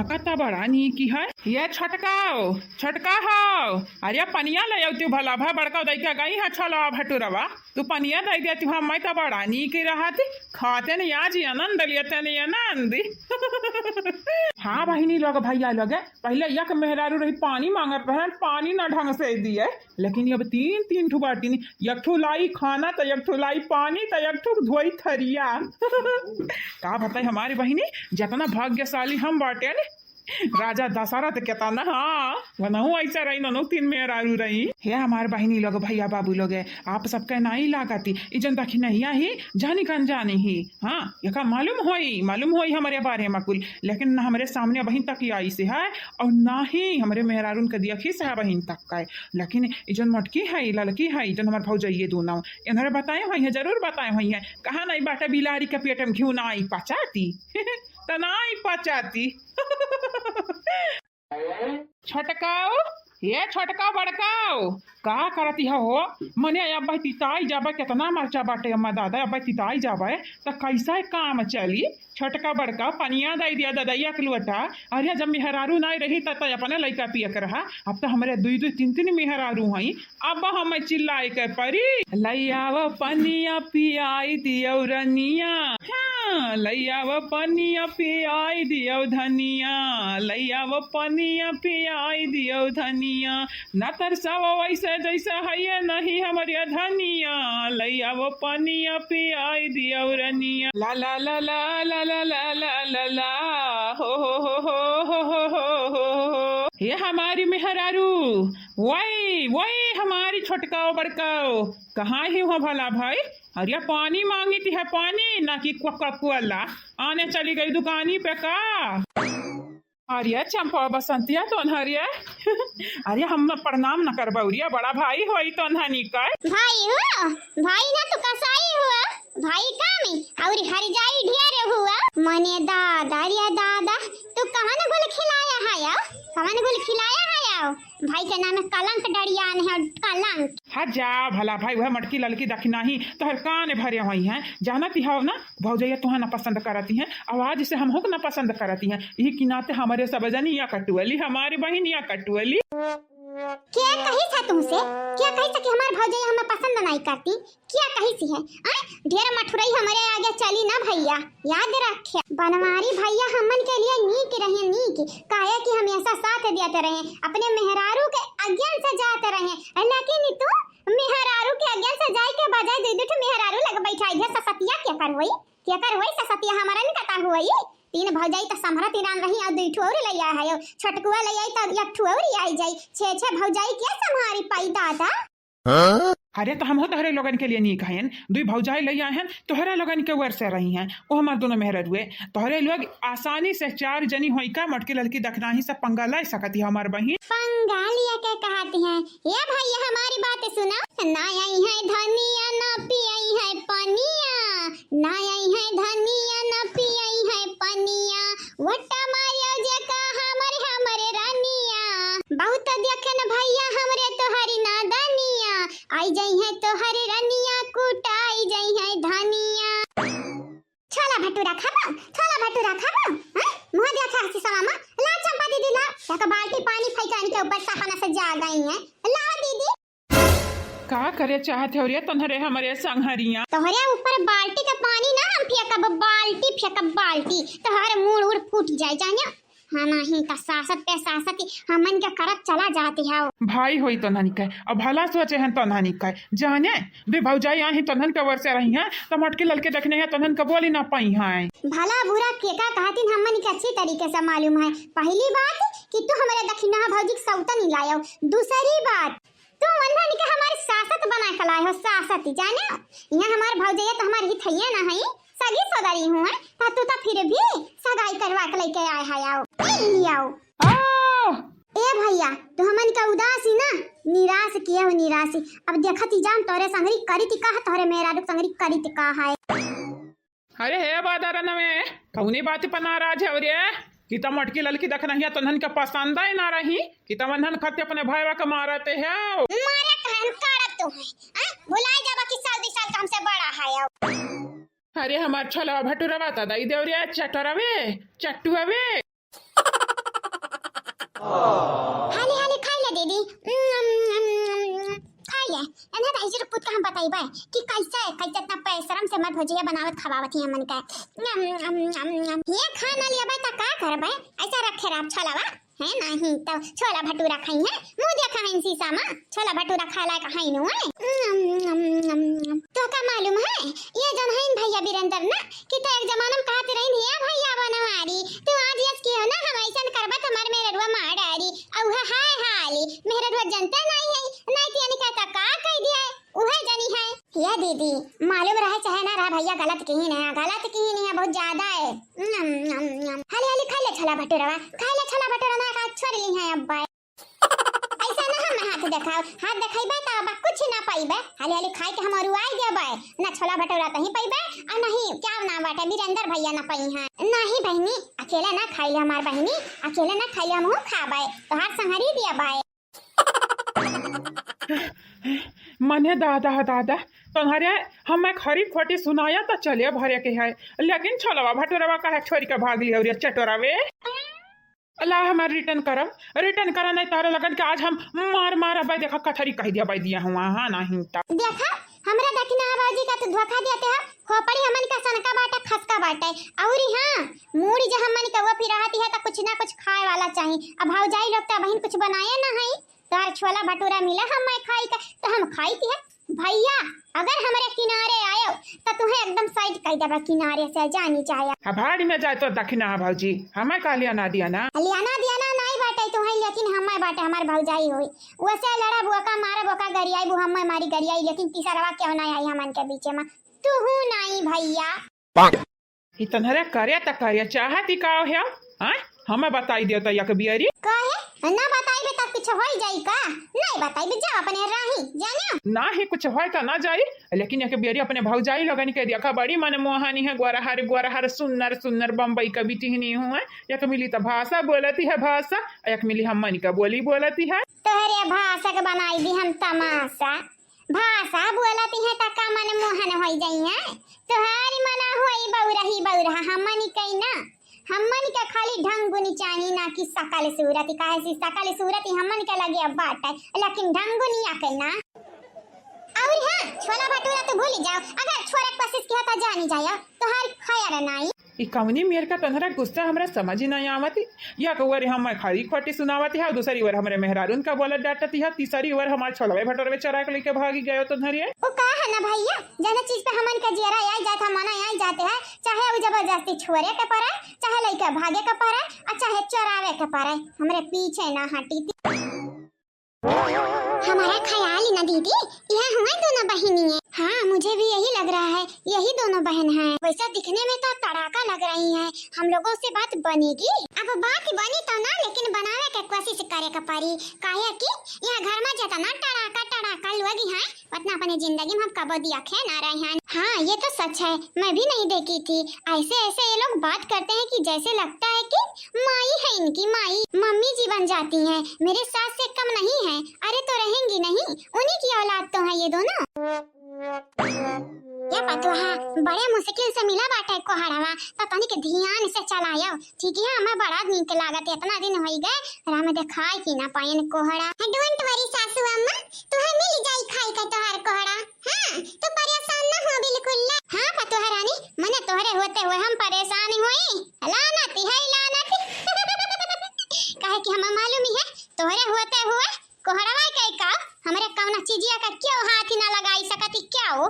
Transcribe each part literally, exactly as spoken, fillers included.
कता बड़ा नीकी है। ये छोटकाओ, छोटका हो, अरे पनिया ले आउतिउ भला भा, बड़का दई के गई है छोलवा भटुरवा, तू पनिया दई देतिउ, हम मैं तो बड़ा नीकी रहती, खाते नहीं आज आनंद लेते नहीं आनंद। हाँ बहिनी लोग, भैया लोग, पहिले एक मेहरारू रही, पानी मांगत रहे, पानी ना ढंग से दिए, लेकिन अब तीन तीन ठो बाटिन, एक ठो लाई खाना, त एक ठो लाई पानी, त एक ठो धोई थरिया। का बताई हमारी बहिनी, जितना भाग्यशाली हम बाटेन, राजा दशरथ के तना, हाँ, वनहु ऐसा रही, ननहु तीन मेहरारू रही। हे हमार बहिनी लोग, भैया बाबू लोग, आप सबके नाई लागती, ई जन दखिनहिया ही जानी कन जानी ही, हाँ, एका मालूम होई, मालूम होई हमरे बारे में कुल, लेकिन ना हमरे सामने बहिन तक आई से है, और ना ही हमरे मेहरारून के दियखी से है बहिन तक का है। लेकिन ई जन मोटकी है, ई ललकी है, ई जन हमार भौजइये दोनों, इन्हरे बताए होई है, जरूर बताए होई है, कहा नहीं बाटे बिलारी के पेट में घिउ नाई पचाती। त नाई पचाती। छोटकाओ, ये छोटका बड़काओ, का करती हो? मने अब भाई तिताई जाबे, कितना मरचा बाटे अम्मा दादा, अब भाई तिताई जाबे, त कैसा काम चली? छोटका बड़का पनिया दई दिया ददइया के लोटा। अरे जब मेहरारू नाई रही त, त अपने लइका पियक रहा, अब त हमरे दुई दुई तीन तीन मेहरारू हई, अब हम चिल्लाए के परी। लइयाव पनिया पियाई दियो रनिया, हाँ, लइयाव पनिया पियाई दियो धनिया, लइयाव पनिया पियाई दियो धनिया, ना तरसाव वैसे जैसे है ये नहीं हमरे धनिया, लइयाव पनिया पियाई दियो रनिया। ला ला ला ला, हो हो हो। हे हमारी मेहरारू, वही, वही हमारी छोटकाओ बड़काओ, कहाँ ही हो भला भाई? अरे पानी मांगित है, पानी ना कि कोका कोला। आने चली गई दुकानी पे का? अरे चंपा बसंतिया तो अनहरिया। अरे हम प्रणाम न करबौरिया, बड़ा भाई होई तो अनहनी का। भाई हो, भाई ना तो कसाई हुआ, भाई का में और हर जाई ढेर हुआ। मने दादा रे दादा, तू कवन गुल खिलाया है आओ, कवन गुल खिलाया है आओ? भाई के नाम में कलंक डरियान है, कलंक। हाँ जा भला भाई, वह मटकी ललकी दखिनही तोहर कान भरे होई हैं, जानती हो ना, भौजैया तुहा ना पसंद करती हैं, आवाज से हम होक ना पसंद करती हैं, यही के नाते हमरे सब जनी या कटुअली, हमारी बहिन या कटुअली। क्या कही था तुमसे, क्या कही था कि हमार भौजैया हमें पसंद नहीं करती? क्या कही सी है? आय, ढेर मठुरई हमरे आगे चली ना भैया, याद रखे। बनवारी भैया हमन के लिए नीक रहे, नीक, काहे कि हमेशा साथ देते रहे, अपने मेहरारू के अज्ञान से जाते रहे, लेकिन तू मेहरारू के अज्ञान से जाए के बजाय दू दू ठो मेहरारू लग बैठाई है। ससतिया केकर होई, केकर होई ससतिया? हमारा नहीं पता होई। तीन भौजाई तो संभरत इरान रही और दू ठो और ले आए है, छोटकुआ ले आई तो एक ठो और आई जाई, छे छे भौजाई के संभारी पाई दादा। अरे तो हमहू तोहरे लोगन के लिए नीक हयन, दुई भौजाई लई आए हन, तोहरे लोगन के ओर से रही हैं, ओ हमार दोनों मेहररुए। तोहरे लोग आसानी से चार जनी होई का मटकी ललकी दखिनही से पंगा ले सकती है हमार बहिन। पंगा लिया के कहती हैं, ए भैया हमारी बात सुनो। ना आई है धनिया ना पियाई है पनिया, ना आई है धनिया ना पियाई है पनिया, वोट मारियो जे का हमरे हमरे रानिया। बहुत देखन भैया हमरे तोहरी नादनिया, आई जइहैं तोहरी रनिया, कुटाई जइहैं धनिया। छोला भटूरा खाबो, छोला भटूरा खाबो, हैं? मुँह देखा हसी सवा मा, ला चंपा दीदी ला, एक बाल्टी पानी फैकान के ऊपर सपना से जा गई हैं, ला दीदी। का करे चाहत हो रे तोहरे हमरे संघरिया? तोहरे ऊपर बाल्टी का पानी ना हम फेंकब, बाल्टी फेंकब, बाल्टी, तोहर मूड़ उड़ फूट जाए, जानिया। हाँ, नहीं तो सासत पे सासत ही हमन के करत चला जाती है। भाई होई तोन्हन के, अब भला सोचे हैं तोन्हन के। जाने, दुई भौजाई आई तोन्हन के ओर से रही हैं, तो मटकी ललकी दखिनही तोन्हन के बोली ना पाई हैं। भला बुरा के का कहतिन हमन के अच्छी तरीके से मालूम है। पहली बात कि तू हमरे दखिनहा भौजी के सौतन ही लायो। दूसरी बात, तू मनधन के हमार सासत बना के लाए हो, सासत, जाने? यहाँ हमार भौजैया तो हमार हित हइये ना हई, सगी सगरी हुए, ता तू तो फिर भी सगाई करवा के लेके आए है, आओ, ए लियाओ। आह! ए भैया, तू हमन का उदासी ना, निराश किया हो, निराशी। अब देखत ही जान तोरे संगरी करी ती का है, तोरे मेहरारू संगरी करी ती का है। अरे हे बादरनवे, कौनी बात पर नाराज है रे? कि त मटकी ललकी दखिनहिया तोन्हन के पसंद ही ना रही, कि त वन्हन खातिर अपने भाईवा के मारते हो। मारे कहन करत तू है, हैं? भुलाए जाबा कि साल दू साल का हमसे बड़ा है अब। अरे हमार छोलवा भटूरवा त दई देव रे, चटरवे, चटुअवे। हाली हाली खाई ले दीदी। उम, उम, उम, उम, उम, खाई ले। एन्हे तो ऐसे रुक के हम बताइबे कि कैसे, कैसे इतना बेशरम से हमार भौजिया बनावत खवावत ही हमन का। उम, उम, उम, उम, उम। ये खा ना लिया बे, तो का करबे? ऐसा रखे रह छोलावा। है नहीं तो छोला भटूरा खाई है, मुँह देखा है शीशा में, छोला भटूरा खा लायक है नु है। उम, उम, उम, उम, उम। तो का मालूम है, ये जन है भैया बीरेंद्र ना, कि तो एक जमाना में कहत रही है, "भैया बनवारी, तू आज यस कियो ना, हम ऐसन करबा तो हमार मेहररुआ मार डारी।" और वह हाय हाली, मेहररुआ जनते नहीं है, नहीं तो यानी कहता का कह दिया है, उहे जनी है। ये दीदी, मालूम रहे चाहे ना रहे, भैया गलत किहिन है, गलत किहिन है, बहुत ज्यादा है। नम, नम, नम। हाली हाली खा ले छोला भटूरवा, खा ले छोला भटूरा, ना का छोड़ ली है अब। ऐसा ना हम हाथ देखाओ, हाथ देखाइबे तो अब कुछ ना पाइबे। हाली हाली खाई के हम अरुआई देबे, ना छोला भटूरा तहीं पाइबे, और नहीं क्या नाम बाटे बीरेंद्र भैया ना पाई हैं। नहीं बहिनी, अकेले ना खाई ले हमार बहिनी, अकेले ना खाई ले, हमहू खाबे, तोहार संहरी दिया बाय। मने दादा, दादा, तोहरे हमें खरी खोटी सुनाया तो चले भरे के है, लेकिन छोलवा भटूरवा काहे छोड़ के भाग लिया रे चटोरवे? ला हमार return करब, return करा, नहीं तारे लगन के आज हम मार मार अबै देखा कथरी कह दिया बै दिया हुआ, हाँ नहीं तो। देखा, हमरा दखिना बाबूजी का तू धोखा देते हो, खोपड़ी हमन का सनका बाटे, खसका बाटे। और हाँ, मूड़ी जो हमन का वो फिराती है तो कुछ ना कुछ खाए वाला चाहिए। अब भौजाई लोग तो अबहिन कुछ बनाए ना है, तोहार छोला भटूरा मिला हमें खाई का, तो हम खाई थी है। भैया, अगर हमरे किनारे आयो, तो तुहे एकदम side कर देबे किनारे से, जानी जाया। अब भाड़ी में जाए तो दखिना है भौजी, हमें का लिया ना दिया ना? लिया ना दिया ना नहीं बाटे तुहे, लेकिन हमें बाटे, हमार भौजाई होई। वैसे लड़ा बुआ का मारा बोका गरियाई बु, हमें मारी गरियाई, लेकिन तीसरवा क्यों ना आई हमन के बीच में? तू हूँ नहीं भैया। ई तन्हरा करे त करे चाहत ही का है? आय, हमें बताई देता एक बियरी। काहे? ना बताइबे त कुछ होई जाई का? नहीं बताइबे, जाओ अपने राही, जाना। ना ही कुछ होए त ना जाई, लेकिन एक बियरी अपने भौजाई लोगन के देखा, बड़ी मनमोहनी है, गोरहर गोरहर सुन्नर सुन्नर बम्बई का बिटिहनी हुए। एक मिली त भाषा बोलती है भाषा, एक मिली हमनी का बोली बोलती है। तोहरे भाषा के बनाई दी हम तमाशा। भाषा बोलती है त का मनमोहन होई जाई है? तोहारी मना होई बौरही बौरहा, हमनी कई ना। हमनी के खाली ढंग गुनी चाही ना कि सकल सूरत, काहे से सकल सूरत ही हमनी के लगे अब बाटे, लेकिन ढंग गुनिया कई ना। और हाँ, छोला भटूरा तो भूल जाओ, अगर छोरे के कोशिश किया तो जानी जायो, तोहार खैर नाई। ई कवनी मेर का तोहरा गुस्सा हमरा समझ ही नहीं आवत। या एक ओर हमें खरी खोटी सुनावत है, दूसरी ओर हमरे मेहरारून का बोलत डांटत है, तीसरी ओर हमार छोलवे भटोरवे चोरा के लेके भागी गयो तो धरिए। वो का है ना भैया, जने चीज पे हमन के जियरा आई जात है, मना आई जाते है, चाहे वो जबरदस्ती छोरे के पड़े, चाहे लइका भागे के पड़े, और चाहे चोरावे के पड़े, हमरे पीछे ना हटी थी। हमारा ख्याल ही ना दीदी, यह हुए दोनों बहिनी है। हाँ, मुझे भी यही लग रहा है, यही दोनों बहन हैं। वैसे दिखने में तो तड़ाका लग रही हैं, हम लोगों से बात बनेगी? अब बात बनी तो ना, लेकिन बनावे के कोशिश करे के पड़ी, काहे कि यह घर में जितना तड़ाका तड़ाका लोग हैं, उतना अपनी जिंदगी में हम कबो देखे ना रहे हैं। हाँ, ये तो सच है, मैं भी नहीं देखी थी। ऐसे ऐसे ये लोग बात करते हैं कि जैसे लगता है कि माई है इनकी, माई, मम्मी जी बन जाती हैं। मेरे सास से कम नहीं है। अरे तो रहेंगी नहीं, उन्हीं की औलाद तो है ये दोनों। ये पतोहा बड़े मुश्किल से मिला बाटे कोहड़वा, तो तनिक ध्यान से चलायो, ठीक है? हमें बड़ा नीक लागत, इतना दिन होई गए, राम देखाई कि ना पायन कोहड़ा। Don't worry सासू अम्मा, तुहे मिल जाई खाई के तोहार कोहड़ा। हाँ, तू परेशान ना हो बिल्कुल ना। हाँ पतोह रानी, मने तोहरे होते हुए हम परेशान होई। लानत है लानत। काहे कि हमें मालूम ही है, तोहरे होते हुए कोहड़वा के का, हमरे कौना चीजिया का क्यों हाथ ही ना लगाई सकती क्या हो?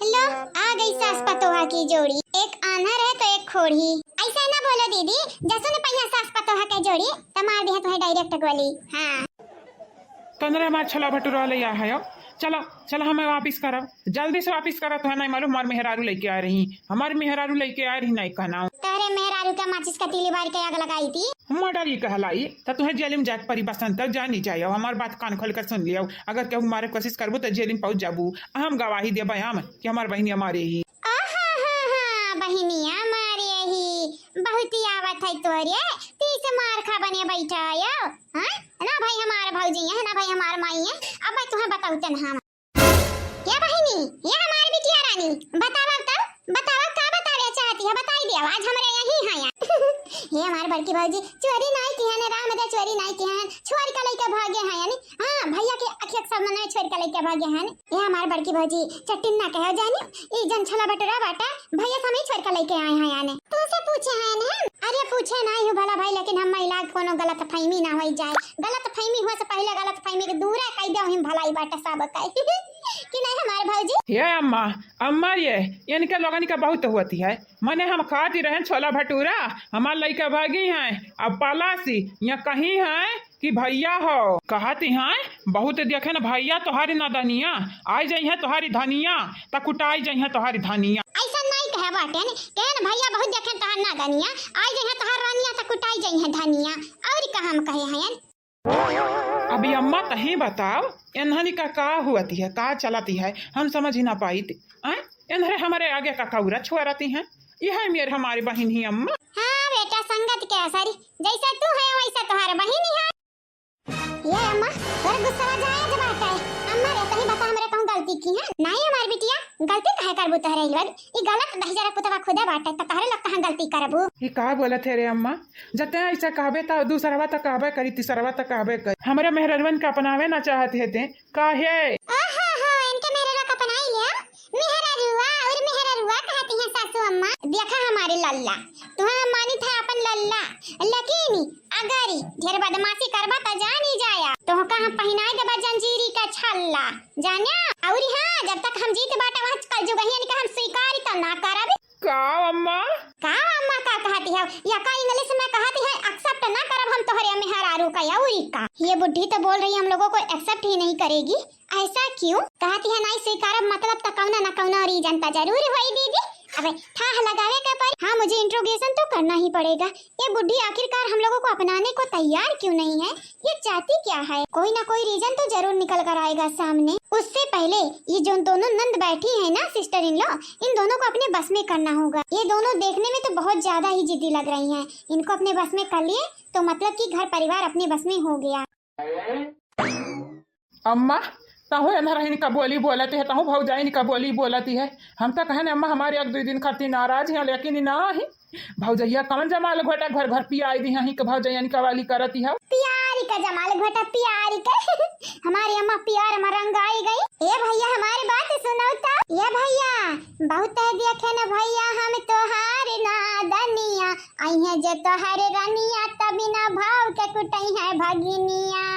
लो, आ गई सास पतोहा की जोड़ी, एक आन्हर है तो एक खोड़ी। ऐसा ना बोलो दीदी, जसो ने पहिया सास पतोहा के जोड़ी, तो मार दिया तुम्हें direct गोली। हाँ। तोहरे हमार छोला भटूरा ले आ है। चलो, चलो, हमें वापिस करो, जल्दी से वापिस करो। तुम्हें नहीं मालूम, हमार मेहरारू लेके आ रही, हमार मेहरारू लेके आ रही, नहीं कहना। तोहरे मेहरारू का माचिस का तीली बार के आग लगाई थी। मर्डर ही कहलाई, तो तुम्हें जेल में जाके परी बसंत, जानी जायो, हमार बात कान खोल कर सुन लियो। अगर केहू मारे कोशिश करबू तो जेल में पहुंच जाबू। हम गवाही देबे हम कि हमार बहिनी हमारे ही। आहा हा हा, बहिनिया मारे ही, बहुत ही आवत है तोरे, तीस मार खा बने बैठा हो। हाँ? ना भाई हमार भौजी है, ना भाई हमार माई है। अब मैं तुम्हें बताऊ तन हम। ये बहिनी, ये हमार बिटिया रानी, बतावा तब, बतावा का बतावे चाहती है, बताई आवाज हमरे यही है यार। हे हमार बड़की भौजी, चोरी नाई किहन, राम दे चोरी नाई किहन, छोड़ के लइके भागे हैं यानी। हाँ, भैया के अखियक सब मन में छोड़ के लइके भागे हैं। हे हमार बड़की भौजी, चट्टिन ना कहो जानी, ई जन छोला भटूरा बाटा, भैया से हम ही छोड़ के लइके आए हैं यानी। तुमसे पूछे हैं ने हम? अरे पूछे नाई हूँ भला भाई, लेकिन हम महिला के कोनो गलत फहमी ना होई जाए। गलत फहमी हुआ से पहले गलत फहमी के दूर है, कह दे हम भलाई बाटा सब का। कि नहीं हमार भौजी? हे अम्मा, अम्मा ये, इनके लोगन का बहुत होती है। मने हम खाती रहन छोला भटूरा, हमार लइका भागी हैं, अब पलासी या कहीं हैं कि भैया हो। कहती हैं, बहुत देखे न भैया तोहारी नदनिया, आई जइहें तोहारी धनिया, त कुटाई जइहें तोहारी धनिया। ऐसा नहीं कहे बाटेन, कहन भैया बहुत देखे तोहार नदनिया, आई जइहें तोहार रानिया त कुटाई जइहें धनिया। और का हम कहे हैं? अब अम्मा तहीं बताओ, एन्हनी का का हुअती है, का चलती है, हम समझ ही ना पाइत। आय, एन्हरे हमरे आगे का कौरा छुअरती हैं, यह मेर हमारी बहिन ही अम्मा। हाँ बेटा, संगत के असर, जैसा तू है वैसा तोहार बहिन ही है। ये अम्मा, तोर गुस्सा जाए जब आता है। अम्मा रे, तहीं बता हमरे कहूँ गलती की है? नहीं हमार बिटिया, गलती काहे करबू तोहरे लोग? ई गलत दहिजरा पुतवा खुदे बाटे, त तोहरे लोग कहाँ गलती करबू? ई का बोलत है रे अम्मा? जते ऐसा कहबे त दूसरवा त कहबे करी, तीसरवा त कहबे करी। हमरे मेहररुअन के अपनावे ना चाहत है ते, काहे? आहा हा, इनके मेहररुआ का अपनाई लिया। मेहररुआ और मेहररुआ कहती हैं सासू अम्मा। देखा हमारे लल्ला, तुम्हें हम मानित है अपन लल्ला, लेकिन अगर ढेर बदमाशी करबा त जानी जाया, तोहका हम पहिनाई देबा जंजीरी का छल्ला, जाना? और हाँ, जब तक हम जीत बाटा वहाँ कल जुगहियन के हम स्वीकार त ना करब। का अम्मा? का अम्मा का कहती है? या का इंग्लिश में कहती है, accept ना करब हम तोहरे मेहरारू का, या उरी का? ये बुढ़ी तो बोल रही है हम लोगों को accept ही नहीं करेगी। ऐसा क्यों? कहती है नहीं स्वीकारब मतलब तो कौनो ना कौनो reason तो जरूर होई दीदी। अबे थाह लगावे के पड़ी। हाँ, मुझे interrogation तो करना ही पड़ेगा। ये बुढ़ी आखिरकार हम लोगों को अपनाने को तैयार क्यों नहीं है? ये चाहती क्या है? कोई ना कोई reason तो जरूर निकल कर आएगा सामने। उससे पहले ये जो दोनों नंद बैठी हैं ना, sister in law, इन दोनों को अपने बस में करना होगा। ये दोनों देखने में तो बहुत ज्यादा ही जिद्दी लग रही हैं। इनको अपने बस में कर लिए तो मतलब कि घर परिवार अपने बस में हो गया। अम्मा, तहु एन्हरहिन का बोली बोलती है, तहु भौजाइन का बोली बोलती है। हम तो कहन अम्मा हमारे एक दुई दिन खातिर नाराज हैं, लेकिन ना ही। भौजैया कौन जमाल घोटा घर घर पियाई दी हैं कि भौजैयन का वाली करती है। प्यारी का जमाल घोटा, प्यारी का। हमारी अम्मा प्यार में रंगाई गई। ए भैया, हमारी बात सुनो तो। ए भैया, बहुत है देखे न भैया हम तोहार नादनिया, आई है जे तोहार रनिया, तभी ना भाव के कुटई है भगिनिया।